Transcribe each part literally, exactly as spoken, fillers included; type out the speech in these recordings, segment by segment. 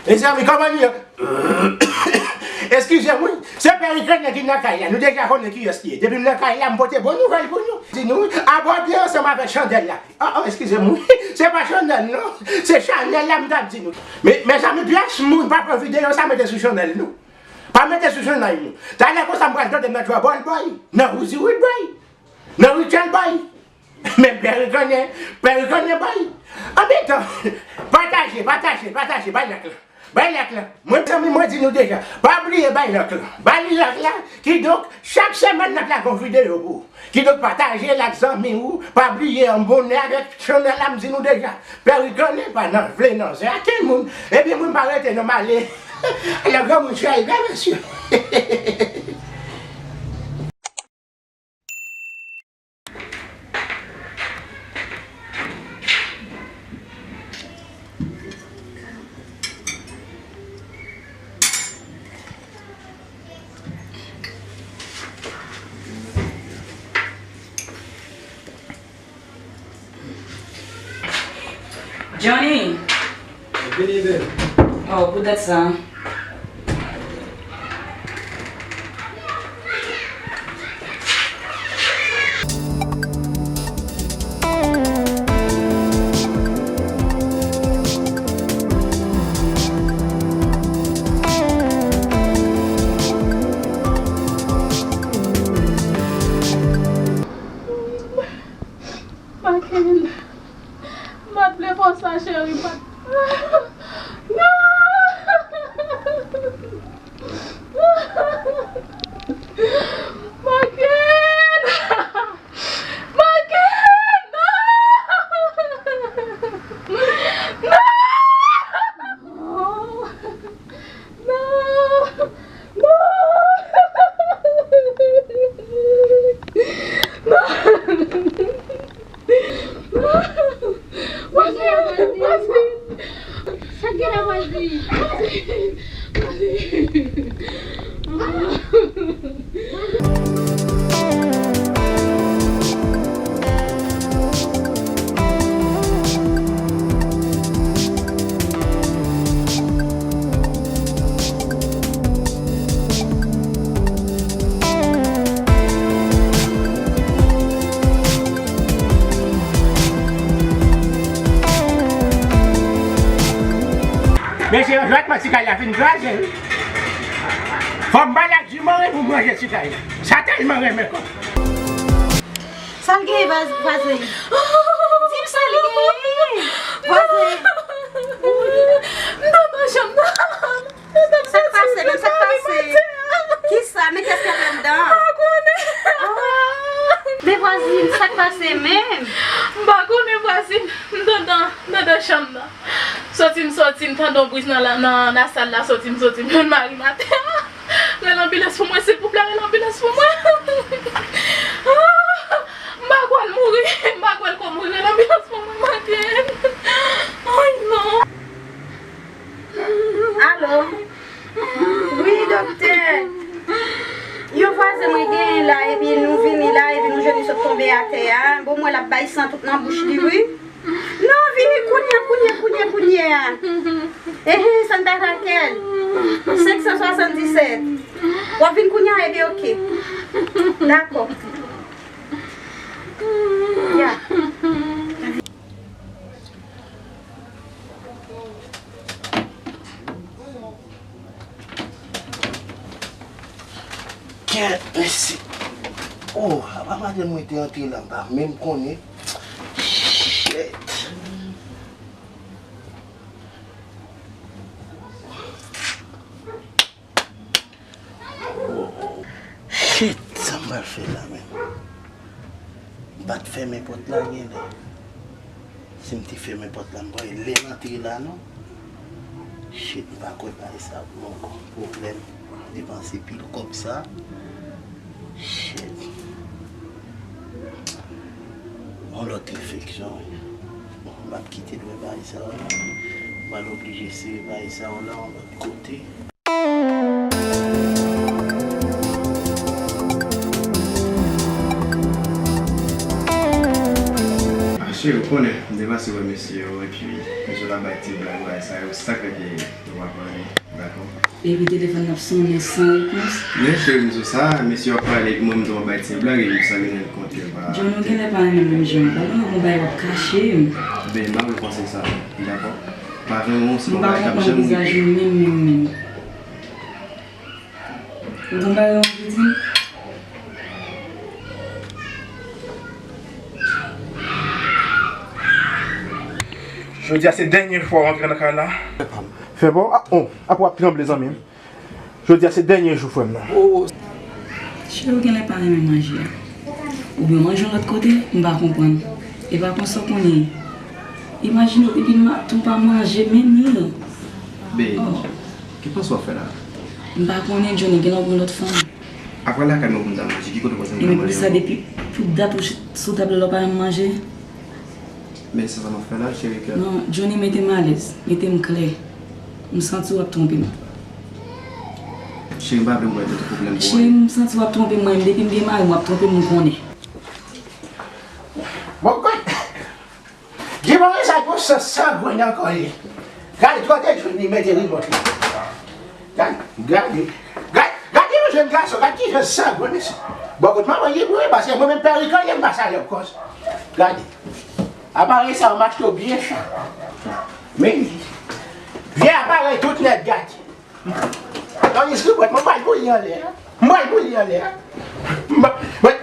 Mezanmi, kòman nou ye? Eskize m, wi. Se Pè Ikrenyen ki nan kay la. Nou deja konnen kiyès li ye. Depi m nan kay la, m pote bon nouvèl pou nou. Di nou, wi, abòde ansanm avèk chandèl la. Oh, oh, eskize m, wi. Se pa chandèl, non. Se chanèl la, m t ap di nou. Men, mezanmi, pyès moun pa pran videyo sa mete sou chanèl nou. Pa mete sou chanèl nou. Talè konsa, m pral tande nan Trouble Boy, nan Woozy Wood Boy, nan Richard Boy. Men Pè Ikrenyen, Pè Ikrenyen Boy. Anmetan, pataje, pataje, pataje, bay like la. Bay like la. Mwen, zanmi, mwen di nou deja, pa bliye bay like la. Bay like la, kidonk, chak semèn n ap lage yon videyo pou ou. Kidonk, pataje l ak zanmi ou. Pa bliye, abòne avèk chanèl la, m di nou deja. Pè Ikrenyen pa nan vle nan zen a kenn moun. Ebyen, mwen pa rete non, m ale. Alò, granmoun chay, granmoun chay. Johnny! Vini, bebe. Oh, poutèt sa. Makenn, m pa t vle fè w sa, cheri. Pa t... Non! Makenn! Makenn! Non! Non! Non! Non! Non! Sa gen la, Wazin? Mesye, yo jwèt mwen ti kay la fin kraze, wi. Fò m pale ak Jimore pou m ranje ti kay la. Sa tèlman renmen kò. Sa l genyen, vaz-, vwazen? Di m sa l genyen, vwazen. M tande chanm nan. Sa k pase menm? Sa k pase? Kisa? Men kiyès ki ap anndan? M pa konnen. Ah. Men vwazin, sa k pase menm? M pa konnen vwazin. M tande, m tande chanm nan. Soti m soti, m tande yon bri nan la, nan lasal la, soti m soti, m jwenn mari m atè. Rele anbilans pou mwen, silvouplè, rele anbilans pou mwen. Ah, m pa kwè l mouri, m pa kwè l ko mouri, rele anbilans pou mwen, Makenn. Ay, non. Alo? Wi, doktè. Yon vwazen mwen genyen la, epi nou vini la, epi nou jwenn li sot tonbe atè a. Bon, m wè l ap bay san tout nan bouch li, wi. Non, vini kounye a, kounye a, kounye a, kounye a. Ehe, Santa Raquel, senk san swasanndisèt. W ap vin kounye a, ebyen, oke. Dakò. Ya. Kèt, mesye. Oh, apa madanm mwen te antre la, m pa menm konnen. Shit. Shit, sa m pral fè la menm? M pa t fèmen pòt la genlè. Si m te fèmen pòt la, m pa wè lè m antre la non. Shit, m pa kwè bagay sa ap bon pwoblèm. Depanse pil kòb sa. Shit. Yon lòt enfeksyon wi. Bon, m ap kite dwe bagay sa yo la. M pral oblije eseye bagay sa yo la yon lòt kote. Ou konnen, m te pase wè mesye yo, epi mesye yo t ap bay ti blag, bagay sa yo, se sa k fè ke nou pa pale, dakò? Epi telefòn nan ap sonnen san repons. Men cheri m sou sa, mesye yo ap pale, epi mwen menm tou m ap bay ti blag, epi sa gen lè l kontre pa. John, ou genlè pa renmen m menm jan an. Pa gen yon bagay w ap kache m. Ben, m pa vle panse sa, dakò? Pa vle yon se yon bagay k ap janm rive. M pa konprann vizaj ou menm, menm, menm. Ou gon bagay w anvi di m? Jodi a se dènye fwa w antre nan kay la. Fè pa w. Fè pa w. Ah, oh, apa w ap tranble, zanmi m? Jodi a se dènye jou, frè m nan. Cheri, ou genlè pa renmen manje a. Oubyen w manje yon lòt kote, m pa konprann. E pa konsa w konnen. Imajine w, epi m ap tou pa manje menm li. Babe, oh, ki panse w ap fè la? M pa konnen, Johnny, genlè w gen lòt fanm. Apa lakay mwen pou m ta manje? Ki kote w panse m ta manje ankò? Epi poukisa depi tout dat ou sou tab la, w pa janm manje? Men se sa m ap fè la, cheri, kè. Non, Johnny, mete m alèz, mete m klè. M santi w ap twonpe m. Cheri, m pa vle m wè tout pwoblèm pou anyen. Cheri, m santi w ap twonpe m, mwen menm, depi m gen mari, w ap twonpe m, m konnen. Bon, kote? Di mwen sa pou sa, sa grenn ankò li. Gade, kote Johnny mete rimòt li. Gade, gade, gade, gade yon jèn gason, gade ki jan sangwen mesye. Bon, kote manman li pou wi, paske mwen menm pèrik an ye m pa salè ankò. Gade. Aparèy sa yo m achte yo byen chè. Men, vye aparèy tout nèt gate. Yon eskri bwèt mwen, m pral boule anlè. M pral boule anlè. M pa, mwen,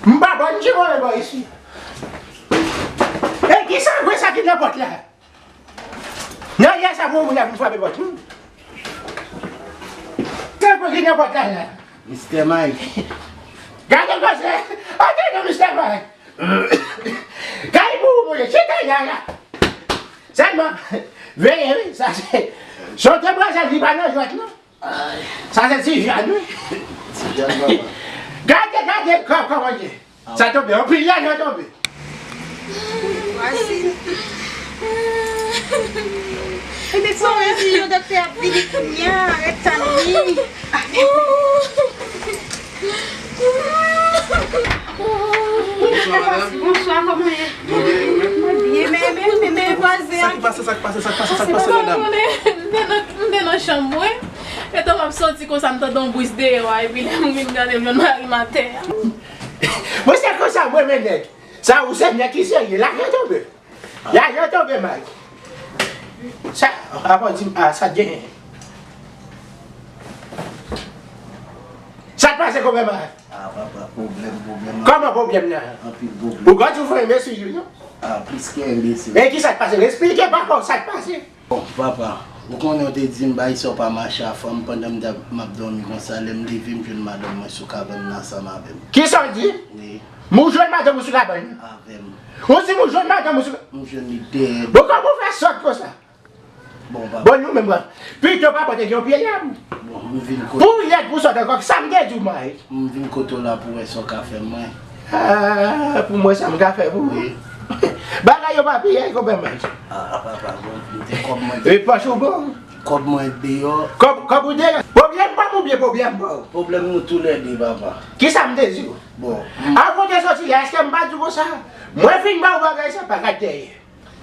m pa bon di mwen bò isi. E ki sangwen sa ki nan pòt la? Nan yè sa pou moun ap vin frape pòt. Hmm. Tankou ki nan pòt la la. Mistè Mike. Gade koze. Gade non Mistè Mike. Gade pou ou mouye. Chita la la. Sèlman, veye wi. Sa se. Son demwazèl li pa nan jwèt non. Sa se ti Jàn wi. Ti Jàn papa. Gade, gade kò kòman ye. Sa tonbe, anpil lajan tonbe. Fasil. Ebyen, fò redi yo, doktè ap vini kounye a, ret tann li. Bonswa, madanm. Bonswa, kòman ye? Mwen byen, men, men, men, men, vwazen an. Sa ki pase, sa ki pase, sa ki pase, sa ki pase, madanm? M te nan, m te nan chanm mwen. Etan m ap soti konsa, m tande yon bri deyò a, epi lè m vin gade, m jwenn mari m atè a. Mwen se konsa mwen men nèg. Sa ou se nèg ki serye. Lajan tonbe. Lajan tonbe, Mike. Sa, apa w di m, a, sa t genyen? Sa t pase, konpè Mike? A, papa, pwoblèm, pwoblèm. Kòman pwoblèm nan? Anpil pwoblèm. Ou gade ou fè mesye yo, non? A, plis ke enbesil. Men ki sa t pase? Esplike papa w sa t pase. Bon, papa, ou konnen w te di m bagay sa w pa mache a fanm pandan m t ap, m ap dòmi konsa, lè m leve m jwenn madanm mwen sou kabann nan ansanm avè m. Kisa w di? Wi. M ou jwenn madanm ou sou kabann nan? Avè m. Ou di m ou jwenn madanm ou sou. M jwenn li dèyè. Bon, kòman w fè sòt konsa? Bon, papa. Bon, nou menm, pito papa te gen yon pye lèd. Bon, m vin kote. Pou lèd pou sòt ankò, sa m te di w, Mike? M vin kote w la pou wè sa w ka fè mwen. Ah, pou mwen sa m ka fè pou ou. Wi. Bagay yo pa piyay, konpè Mike. Ah, papa, bon, m te kòb mwen. E pòch ou bon? Kòb mwen deyò. Kòb, kòb ou deyò? Pwoblèm pa m oubyen pwoblèm pa w? Pwoblèm nou toulède, papa. Kisa m te di w? Bon. Avan w te soti la, èske m pa di w konsa? Mwen fin ba w bagay sa, pa gad dèyè.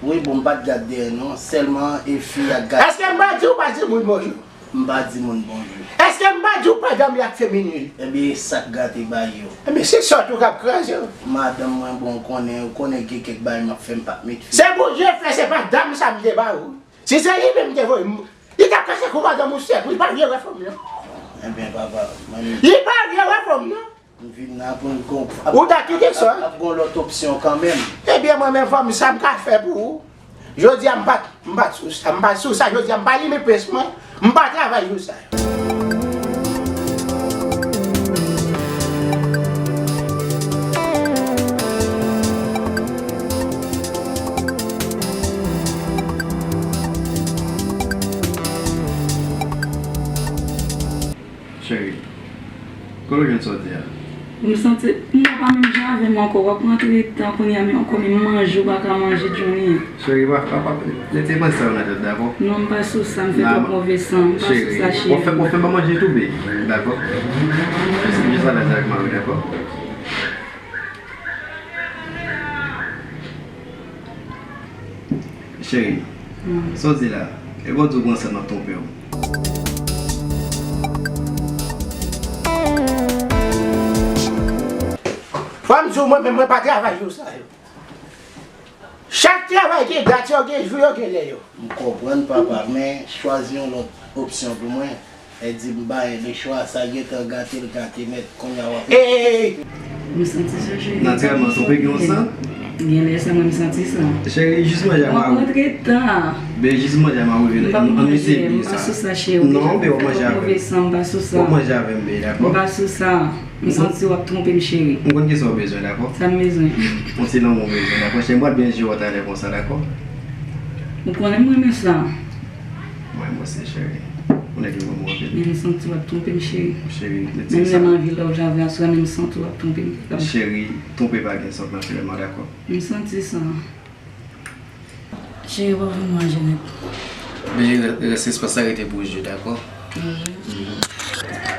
Wi, bon, m pa t gad dèyè non, sèlman e fi a gad. Èske m pa di w pa di moun bonjou? M pa di moun bonjou. Èske m pa di w pa dòmi ak feminen? Ebyen, e sa k gate bagay yo. Ebyen, se sòt ou k ap kraze w. Madanm mwen, bon, ou konnen, ou konnen gen kèk bagay m ap fè, m p ap met fi. Se Bondye fè, se pa dam sa m te ba ou. Si se li menm m te voye, m, li t ap kache kou madanm ou sèk, li pa vle wè fanm nan. Ebyen, papa, mwen. Li pa vle wè fanm nan. M vin la pou n gon, ap, ou ta kite sa? Ap, ap gon lòt opsyon kanmenm. Ebyen, mwen menm, fanm, sa m ka fè pou ou? Jodi a, m pa t, m pa t sou sa, m pa t sou sa, jodi a, m pa limen pens mwen, m pa travay jou sa. Cheri, kote w jwenn sa w di a? M santi, m pa menm jan avè m ankò. W ap rantre tan kounye a, men ankò menm manje w pa ka manje, Johnny. Cheri, pa, pa, pa, mete panse sa yo nan tèt, dakò? Non, m pa sou sa, m fè twòp move san, m pa sou sa, cheri. W ap fè, w ap fè m pa manje tou, baby, dakò? Jis, jis alèz avèk mari, dakò? Cheri, sa w di la? E bon, di w pran san m ap twonpe w. Fò m di w, mwen menm, mwen pa travay jou sa yo. Chak travay gen dat yo, gen jou yo, gen lè yo. M konprann, papa, men chwazi yon lòt opsyon pou mwen. E di m ba l lechwa, sa gentan gate, l gate nèt, kounye a w ap. Ey! M santi sa, cheri. Natirèlman, se w ki gen yon san. Gen lè sa, mwen, m santi sa. Cheri, jis manje a mari w. Antretan. Ben, jis manje a mari w, ann eseye bliye sa. M pa sou sa, cheri. Non, ben, w ap manje avè m. Move san, m pa sou sa. W ap manje avè m, ben, dakò? M pa sou sa. M santi w ap twonpe m, cheri. M konn kisa w bezwen, dakò? Sa m bezwen? Yon ti lanmou w bezwen, dakò? Cheri, m pral byen jere w talè konsa, dakò? Ou konnen m renmen sa. Mwen, mwen se cheri. Ou nèg ki renmen w anpil. Men m santi w ap twonpe m, cheri. Cheri, retire sa. Menm lè m anvi love avè aswè, men m santi w ap twonpe m. Cheri, twonpe pa gen sant nan fè mwen, dakò? M santi sa. Cheri, pa vin manje nèt. Bebe, rès espas la rete pou ou, dakò? Mhm.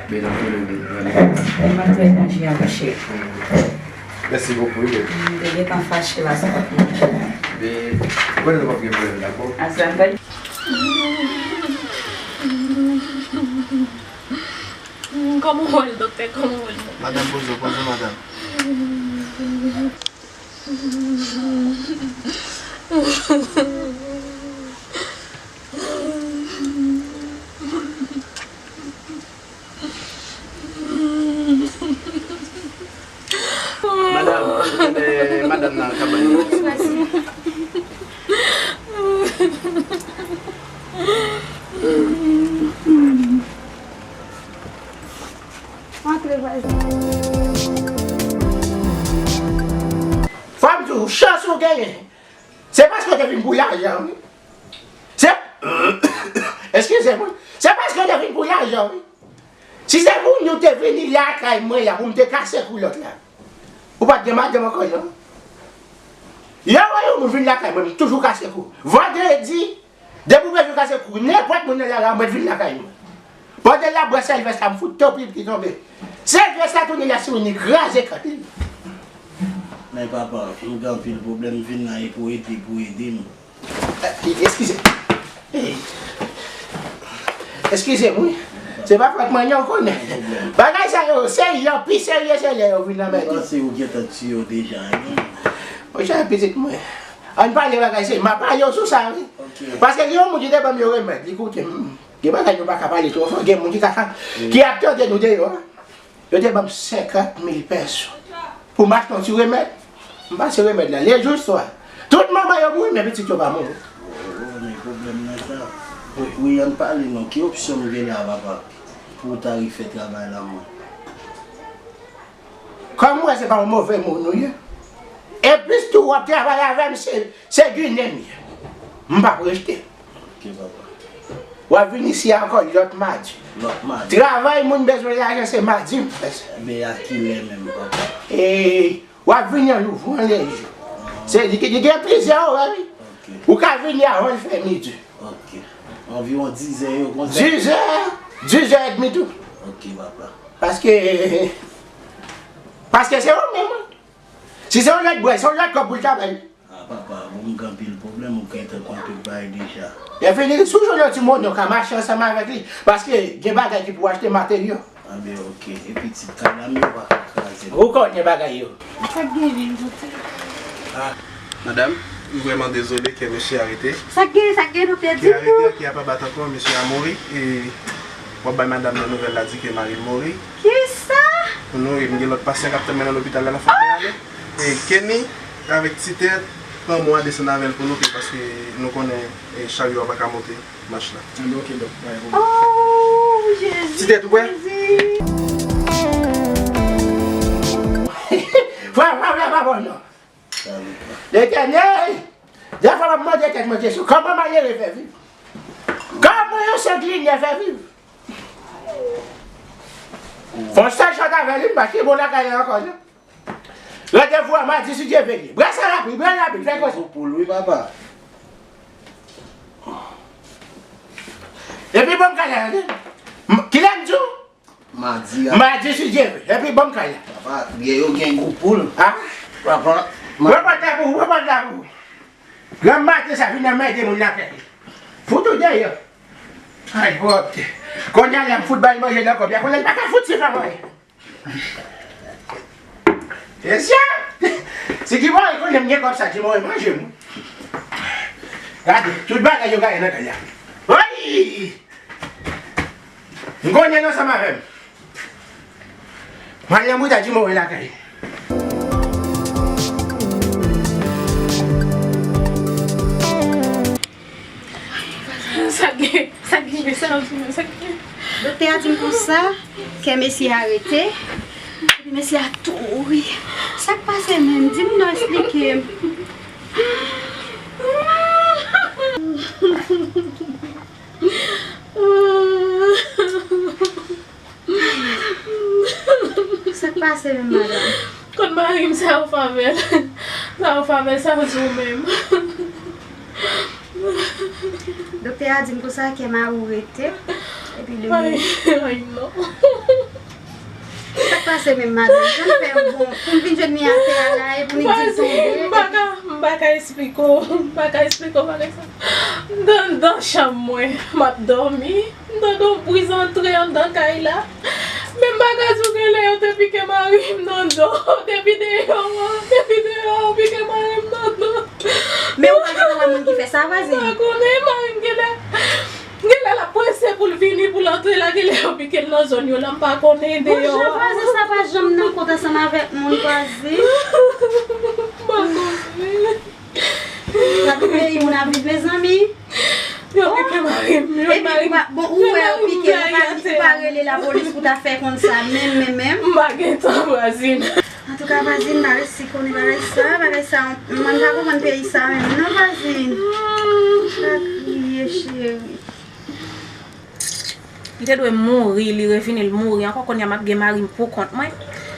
Bebe, nan tou leve, prale. M ap fè manje a, cheri. Mèsi bokou, wi, bebe. M te gentan fache la, sa pa pou manje la. Bebe, ou konnen nou p ap gen pwoblèm, dakò? Aswè, m pral. Kòman w wè l, doktè? Kòman w wè l? Madanm, poze w, poze w, madanm. Madanm, ann mennen madanm nan kabann nan. Antre, vwazen. Fò m di w, chans ou genyen, se paske w te vin pou lajan, wi. Se, eskize mwen, se paske w te vin pou lajan, wi. Si se pou nou te vini lakay mwen la, pou m te kase kou lòt la, ou pa t gen madanm ankò, non? Yo wè yon moun vin lakay mwen, m toujou kase kou. Vandredi, depi w bezwen kase kou nenpòt moun nan lari a, mwen vin lakay mwen. Pandan l ap bwè sèl vès la, m fout tou pi ki tonbe. Sèl vès la tounen la sou li, kraze kòt li. Men papa, m gen anpil pwoblèm, m vin la e pou ede, pou ede m. Eh, eskize. Eh. Eskize m, wi. Se pa fòt mwen, non, w konnen. Bagay sa yo, se yo pi serye, se lè yo vin anmède. Mwen panse ou gentan tiye yo deja, wi. Monchè, pitit mwen. Ann pale bagay serye. M ap pale w sou sa, wi. Ok. Paske gen yon moun ki te ban m yon remèd, li koute m. Gen bagay nou pa ka pale twò fò, gen moun ki ka, ki ap tande nou deyò a. Yo te ban m senkant mil pèso pou m achte yon ti remèd. M pase remèd la, lejou swa. Tout manman yo mouri, men pitit yo pa mouri. Oh, men pwoblèm nan sa. Wi, ann pale non, ki opsyon m gen la, papa, pou w ta refè travay la, mwen? Kòm m wè se pa yon move moun ou ye, e plis tou w ap travay avè m, se, se ginen m ye. M p ap rejte. Ok, papa. W ap vin isi a ankò lòt madi. Lòt madi. Travay moun bezwen lajan se madi m fè sa. Men a kilè menm, papa? E w ap vini an louvran lejou. Se, li, li gen plizyè orè, wi. Ok. Ou ka vini avan l fè midi. Ok. Anviwon dizè yo konsa? Dizè, dizè edmi tou. Ok, papa. Paske, paske se ou menm, wi. Si se yon lòt bwè, se yon lòt kòb pou l ta bay. A papa, bon, m gen anpil pwoblèm, ou gentan konn tout bagay deja. Lè fini, si w jwenn yon ti moun, ou ka mache ansanm avèk li, paske gen bagay ki pou achte materyo. A ben, ok. E pitit kay la, men yo pa ka kraze. Ou konnen bagay yo. Sa k genyen, doktè? Ah, madanm, m vrèman dezole ke mesye arete. Sa k genyen, sa k genyen, doktè? Di m non. Ki arete, ki ap abat ankò, mesye a mouri, e w ap bay madanm nan nouvèl la, di ke mari l mouri. Kisa? Pou nou, e m gen lòt pasyan k ap tann mwen nan lopital la, l ap fòk mwen ale. E Kenny avèk Ti Tèt, pran mwen desann avè l pou nou, ke paske nou konnen, e, charyo a pa ka monte mach la. Anben, ok, dòk, pa gen pwoblèm. Oh, Jezi, Ti Tèt, ou wè? Jezi. Frè, frè, frè, pa bon, non. Letènèl, dèfwa m ap mande tèt mwen kesyon, kòman malere fè viv? Kòman yon sanglinè fè viv? Fò sèl chante avè li, m pa pi bon lakay la ankò, non. Randevou a madi si Dye vle. Brasa lapli, bra lapli, fè koze. Gwo poul, wi, papa. Epi bon m ka la, tande. M, kilè m di w? Madi a. Madi si Dye vle. Epi bon m ka la. Papa, byen yo gen gwo poul. Ha? Papa, ma- Repòt la pou ou, repòt la pou ou. Granm maten sa vin anmède moun lakay. Fout ou deyò. Ay, pwòpte. Kounye a la m fout ba l manje nan kòb la. Kounye a l pa ka fout ti fanm anyen. Mesye! Si Jimore konnen m gen kòb sa, Jimore manje m. Gade, tout bagay yo gaye nan kay la. Oy! M konnen l ansanm avè m. M al nan bouda Jimore lakay. Sa gen, sa gen, sa gen, sa gen. Doktè a di m konsa, kè mesye a rete, epi mesye a tou mouri. Sa k pase menm? Di m non, eksplike m. Sa k pase menm, madanm? Kot mari m sa yo fè avè l? Sa yo fè avè l, sa yo di w menm? Doktè a di m konsa kè mari w rete, epi li mouri. Ay, ay, non. Sa k pase menm, madanm? Jan m fè yon bon, pou m vin jwenn li atè a la, epi li di l tonbe. M pa ka, m pa ka eksplike w, m pa ka eksplike w bagay sa. M t anndan chanm mwen, m ap dòmi. M tande yon bri antre anndan kay la. Men m pa ka di w gen lè yo te pike mari m nan do. Depi deyò an, depi deyò an, yo pike mari m nan do. Men ou pa gentan wè moun ki fè sa, vwazin? M pa konnen, mari m gen lè, gen lè l ap prese pou l vini, pou l antre la, gen lè yo pike l nan zòn yo la, m pa konnen deyò an. Bon, jan vwazin sa pa janm nan kont ansanm avèk moun, vwazin. M pa konnen. Gade peyi moun ap viv, mezanmi. Yo pike mari m. Epi, bon, ou wè yo pike, ou pa, ou pa rele lapolis pou ta fè konn sa, menm, menm, menm. M pa gen tan, vwazin. Antouka, vwazin, m pa resi konnen bagay sa, bagay sa, mwen m pa konprann peyi sa menm, non, vwazin. Pa kriye, cheri. Li te dwe mouri, li revini, li mouri ankò. Kounye a m ap gen mari m pou kont mwen.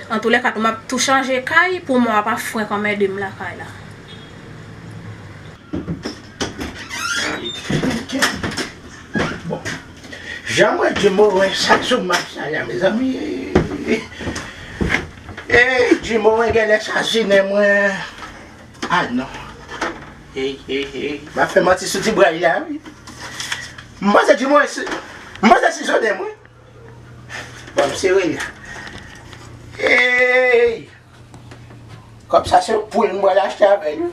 Antoulèka, tou m ap tou chanje kay pou mò a pa fwenk anmède m lakay la. Bon. Jan mwen di mwen sa sou map sa la, mezanmi. Ey, di mwen genlè sasinen mwen. Ah non. Ey, ey, ey. M ap fè manti sou ti bway la, wi. M panse di mwen, m panse si sonnen mwen. Bon, m sere la. Ey! Kòb sa se poul m pral achte avè l, wi.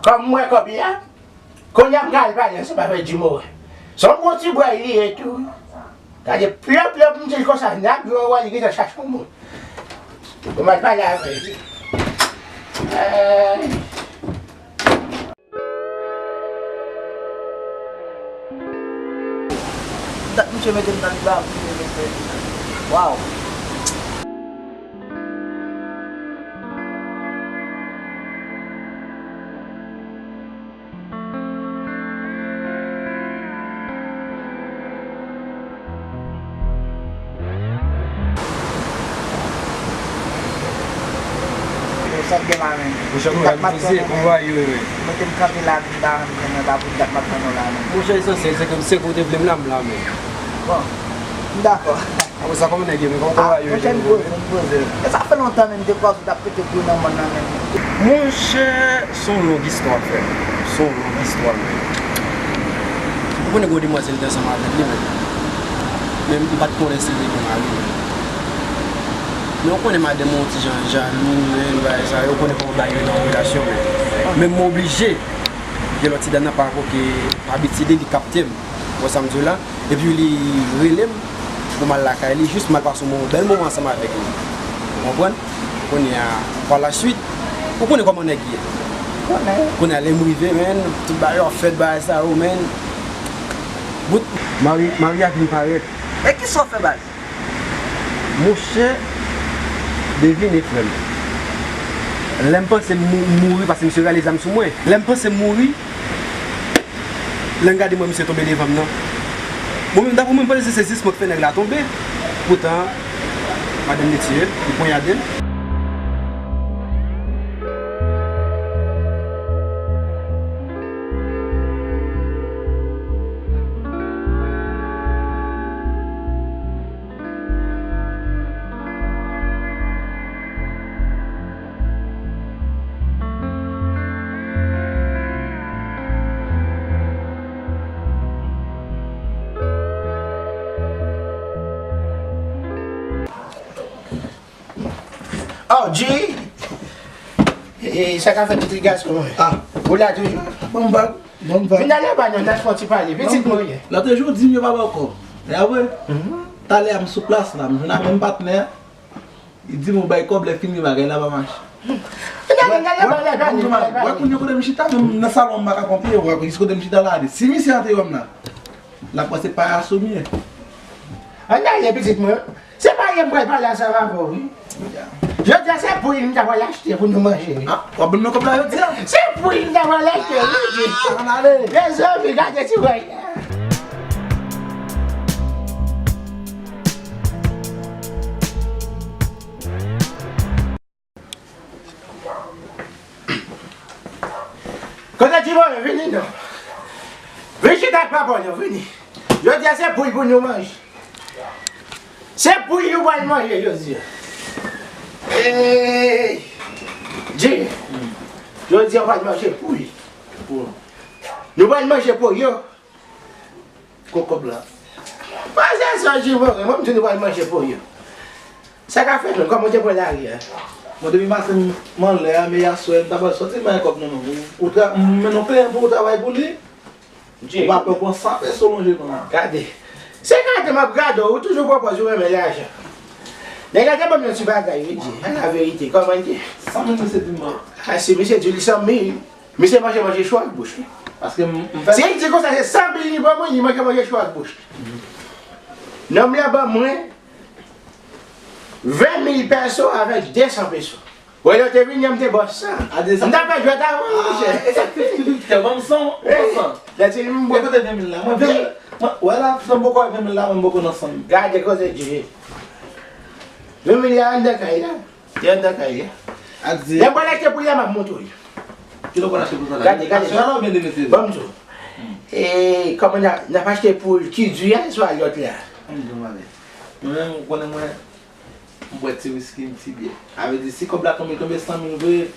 Kòm m wè kòb li a, kounye a m ka al pale ansanm avèk Jimore. Se yon bon ti bway li ye tou, wi. Gade, plop, plop, m di l konsa, n ap jwe wòl, li gentan chache yon moun. Bon, m al pale avè l. Ay. Dat misye mete m nan liba, misye mete m nan liba. Waw. Sa k gen la menm? Monchè, kòman w ye, kòman w ye, wi? Mete m kanpe la, m ta renmen konnen pa pou dat m ap tann ou la menm. Monchè, esansyèl, se ke m, se ke w te vle m la, m la menm. Bon, m dakò. Apre sa, kòman nèg yo, men kòman, kòman w ye, wi? Monchè, m poze, m poze. E sa fè lontan menm, m te kwè w t ap pete kou nan mòn nan menm. Monchè, se yon long istwa, frè m. Se yon long istwa, men. Ou konnen gen yon demwazèl te ansanm avèk li, men. Men m pa t konnen si l te gen mari, men. Men ou konnen madanm mwen yon ti jan jalou, men, bagay sa yo, ou konnen kòman bagay yo nan relasyon, men. Men m oblije, gen lòt ti dam nan pa ko ke pa abitye li kapte m. Ou wè sa m di w la? Epi li rele m pou m al lakay li, jis m al pase yon bèl moman ansanm avèk li. Ou konprann? Kounye a, pa la swit, ou konnen kòman nèg ye. Konnen. Kounye a, lè m rive, men, tout bagay yo ap fèt, bagay sa yo, men. Bout. Mari, mari a vin parèt. E kisa w fè, baz? Monchè, devine, frè m. Lè m panse m mou-, mouri, paske misye rale zam sou mwen. Lè m panse m mouri, lè m gade mwen, misye tonbe devan m nan. Mwen menm, daprè mwen, m panse se sezisman k fè nèg la tonbe. Poutan, madanm li tiye l, li ponyade l. G, e, sa ka fè pitit gason mwen. Ah. Ou la toujou? Bon, m pa, bon, m pa. Vin ale ba nou, n a fè yon ti pale. Pitit mwen ye. Lòt jou, di m yo pa ba w kòb. E apre, talè a m sou plas la, m jwenn ak menm patnè a. Li di m ou bay kòb, lè fini bagay la pa mache. Vin ale, vin ale, vin ale, vin ale, vin ale. Wè kounye a kote m chita, menm nan salon m pa ka pran pye, wè kote m chita la, si misye antre wè m la, l ap panse payas ou m ye. Ann ale, pitit mwen. Se pa ye m pral pale ansanm avè w, wi. Jodi a, se pouy m ta pral achte pou nou manje, wi. Ah, w ap ban m nan kòb la jodi a? Se pouy m ta pral achte, wi. Ah, ann ale. Mezanmi, gade ti bagay la. Kote Jimmy, vini non. Vin chita ak papa w non, vini. Jodi a se pouy pou nou manje. Se pouy nou pral manje jodi a. Ey! Jimmy, jodi a w pral manje pouy. Nou pral manje pouy yo. Kot kòb la? Pase sa, Jimmy, mwen m di nou pral manje pouy yo. Sa ka fèt menm, kòman w te pran lari a? Mwen depi maten m anlè a, men yaswè m ta pral sòti m bay kòb nan men w. Ou tra-, m mennen w kleren pou w travay pou li. Ou pa pè pran san peso lonje nan men. Gade. Se gade m ap gade w, ou toujou pran pòz ou renmen lajan. Nèg la te ban m yon ti bagay, wi, Dye. A la verite, kòman l ye? San mil misye di m ban. A, si misye di li san mil, misye manje manje cho ak bouch, wi. Paske m, m fè. Si l di konsa se san mil li ban mwen, li manje manje cho ak bouch. Nonm lan ban mwen ven mil peso avèk de san peso. Wè lè w te vini an, m te ba w san. A de san. M ta fè jwèt avè w, monchè. Ah, e sa k fifti fifti, ban m san, ban m san. Lè ti m bwè. E kote ven mil la? Mwen ven mil, mwen, wè la, san m poko wè ven mil la, mwen m poko nan san mil. Gade koze Dye. Ven mil la anndan kay la. Li anndan kay la. A di. Lè m pral achte pou li a, m ap montre w. Kilè w pral achte pou sa la? Gade, gade. Achte la oubyen demen sezi? Ban m di w. E, kòman n a, n ap achte pou l ki di a, swa lòt la? Ban m di w bagay. Mwen menm, ou konnen mwen, m bwè ti wiski, m ti byè. A vle di, si kòb la tonbe, tonbe san mil vre.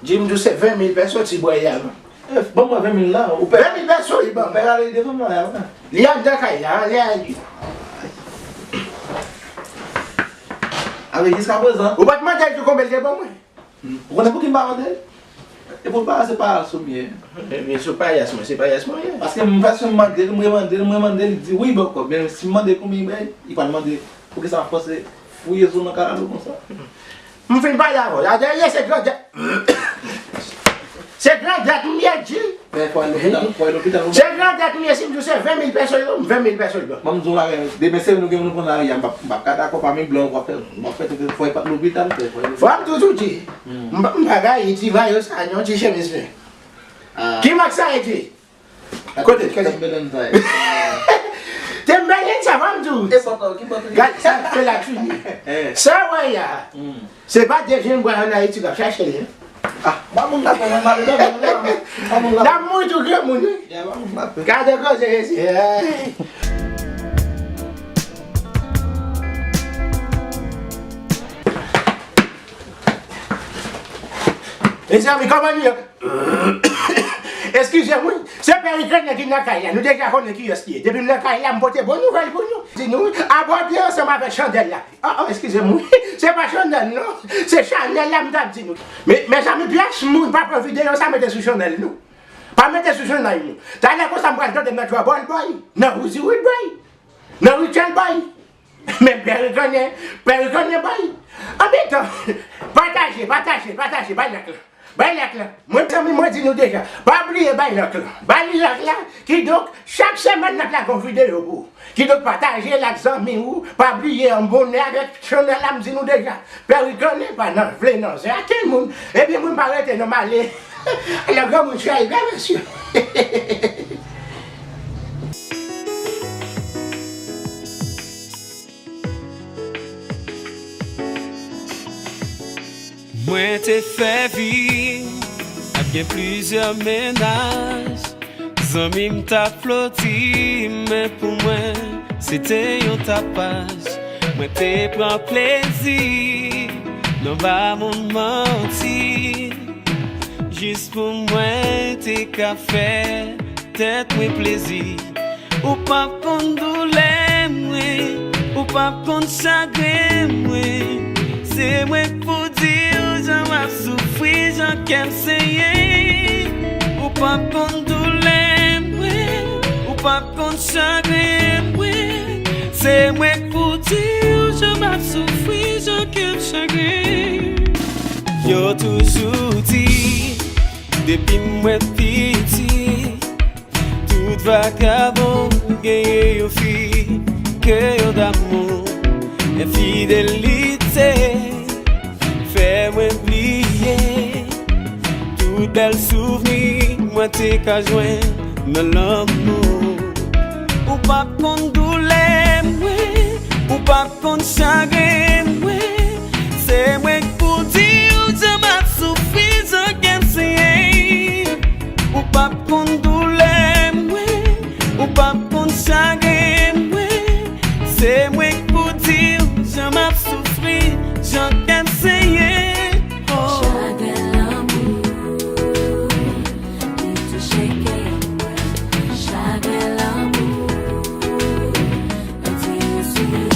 Jimmy di w se ven mil peso ti bwè a, non? Eh, ban mwen ven mil la, ou pè. Ven mil peso li ban m. Ou pè rale devan mwen la, wi. Li anndan kay la, anlè a li. A vle di jiska prezan. Ou pa t mande l tou konbyen l te ban mwen? Ou konnen pouki m pa mande l? E pou l pa se payas ou m ye. Ebyen, se payas mwen, se payas mwen ye. Paske m fè sou m mande l, m remande l, m remande l, li di wi, ban kòb. Men si m mande konbyen li bay, li pral mande poukisa m fòse fouye zo nan kalalou konsa. M fin pale avè w. Adye, se grandèt. Se grandèt m ye, Dye. Men fò al lopital, fò al lopital. Se grandèt m ye, si m di w se ven mil peso yo, ven mil peso yo. Ban m di w bagay, demen se nou gen pou nou pran lari a, m p ap, m p ap ka dakò pami blan w ap fè, w ap fè tout fò al lopital, fò al lopital. Fò m di w tou, Dye. M pa, m pa gaye ti mayo sa non, ti chemiz vè. Ah. Ki mak sa ye, Dye? Kote, kote? Timberland sa ye. Timberland sa, ban m di w. E bòtò, ki bòtò? Gad sa fè la tini. Eh. Sa w wè a. Hmm. Se pa de jenn bwa ann Ayiti k ap chache l, non. Ah, ba moun la pè, mwen mare dòmi, mwen mare. Ba moun la pè. N ap mouri tou granmoun, wi. Ya, ba moun la pè. Gade koze mesye. Hey. Mezanmi, kòman nou ye? Eskize m, wi. Se pè Ikrenyen ki nan kay la. Nou deja konnen kiyès li ye. Depi m nan kay la, m pote bon nouvèl pou nou. Di nou, abòde ansanm avèk chandèl la. Oh, oh, eskize m, wi. Se pa chandèl, non. Se chanèl la m t ap di nou. Men, mezanmi, pyès moun pa pran videyo sa mete sou chanèl nou. Pa mete sou chanèl nou. Talè konsa m pral tande m nan Trouble Boy, nan Woozy Wood Boy, nan Richard Boy. Men Pè Ikrenyen, Pè Ikrenyen bay. Anmitan, pataje, pataje, pataje, bay like la. Bay like la. Mwen, zanmi, mwen di nou deja, pa bliye bay like la. Bay like la, kidonk, chak semèn n ap lage yon videyo pou ou. Kidonk, pataje l ak zanmi ou, pa bliye abòne avèk chanèl la, m di nou deja. Pè Ikrenyen pa nan vle nan zen ak kenn moun. Epi moun pa rete non, m ale. Alò, granmoun chay, granmesye. Mwen te fè vi ak gen plizyè mennaj. Zanmi m t ap floti, men pou mwen, se te yon tapaj. Mwen te pran plezi nan ba moun manti. Jis pou mwen te ka fè tèt mwen plezi. Ou p ap konn doulè mwen, ou p ap konn chagren mwen. Se mwen k pou di w jan m ap soufri, jan kè m senyen. Ou p ap konn doulè mwen, ou p ap konn chagren mwen. Se mwen k pou di w jan m ap soufri, jan kè m chagren. Yo toujou di, depi mwen piti, tout vakabon genyen yon fi ke yo damou. Enfidelite fè mwen bliye tout bèl souvni mwen te ka jwenn nan lanmou. Ou p ap konn doulè mwen, ou p ap konn chagren mwen. Se mwen k pou di w jan m ap soufri, jan kè m senyen. Ou p ap konn doulè mwen, ou p ap konn chagren mwen. Se mwen k pou di w jan m ap soufri, jan kè m senyen. Oh. Chagren lanmou ki touche kè mwen. Chagren lanmou retire sou mwen.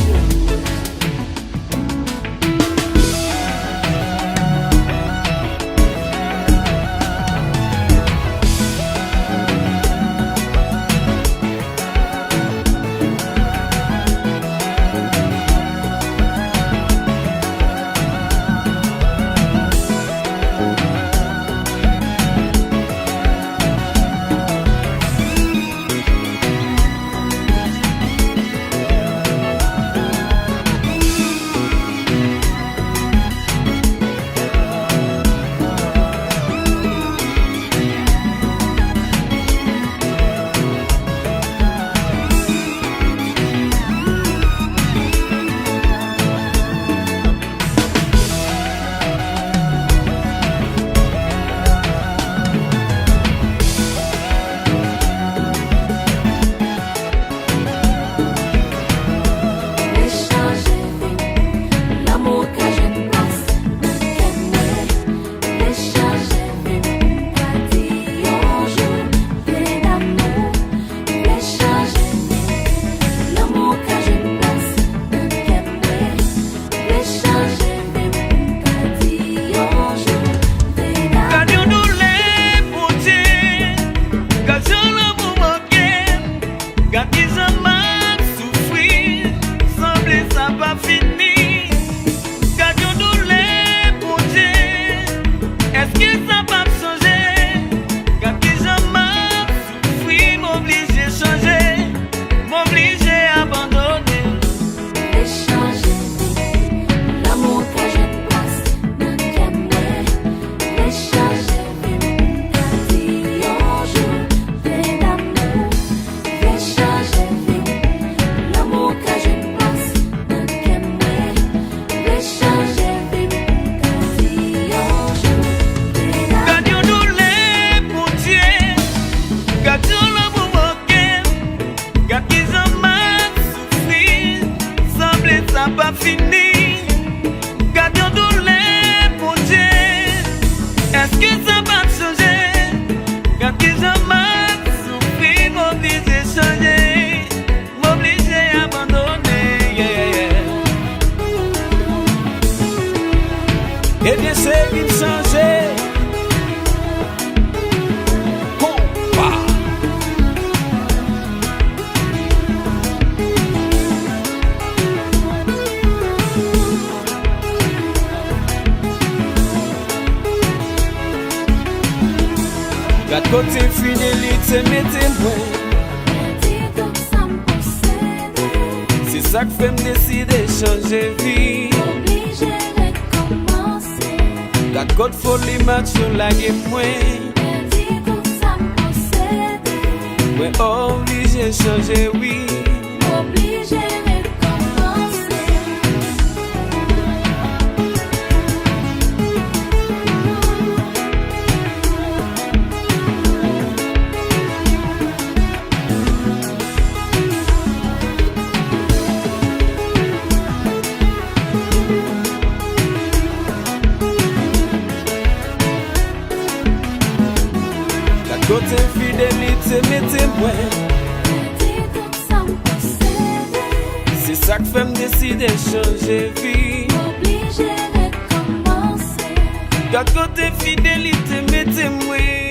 Vle chanje vi m, lanmou ka jwenn plas nan kè mwen. Vle chanje vi m, m ka di yon jou de damou. Vle chanje vi m, lanmou ka jwenn plas nan kè mwen. Vle chanje vi m, m ka di yon jou de damou. Gad yon doulè, Bondye, gad yon lanmou manke m. Gad kijan m ap soufri, sanble sa p ap fini. Gad yon doulè, Bondye, èske sa p ap chanje? Gad kijan m ap soufri, m oblije chanje, m oblije abandone. Vle chanje vi m, lanmou ka jwenn plas nan kè mwen. Vle chanje vi m, m ka di yon jou de damou. Vle chanje vi m, lanmou ka jwenn plas nan kè mwen. Vle chanje vi m, m ka di yon jou de damou. Gad yon doulè, Bondye, gad yon lanmou manke m. Gad kijan m ap soufri, sanble sa p ap fini. Gad yon doulè, Bondye, èske sa p ap chanje? Gad kijan m ap soufri, m oblije chanje, m oblije abandone, yeah, yeah, yeah. Ebyen, se vin chanje. Konpa. Gad kote enfidelite mete mwen. Pèdi tout sa m posede. Se sa k fè m deside chanje vi. Oblije rekòmanse. Gad kot foli macho lage mwen. Pèdi tout sa m posede. Mwen oblije chanje, wi. Oblije rekòmanse. Gad kote enfidelite mete mwen. Pèdi tout sa m posede. Se sa k fè m deside chanje vi. Oblije Gad kote fidelite mete mwen.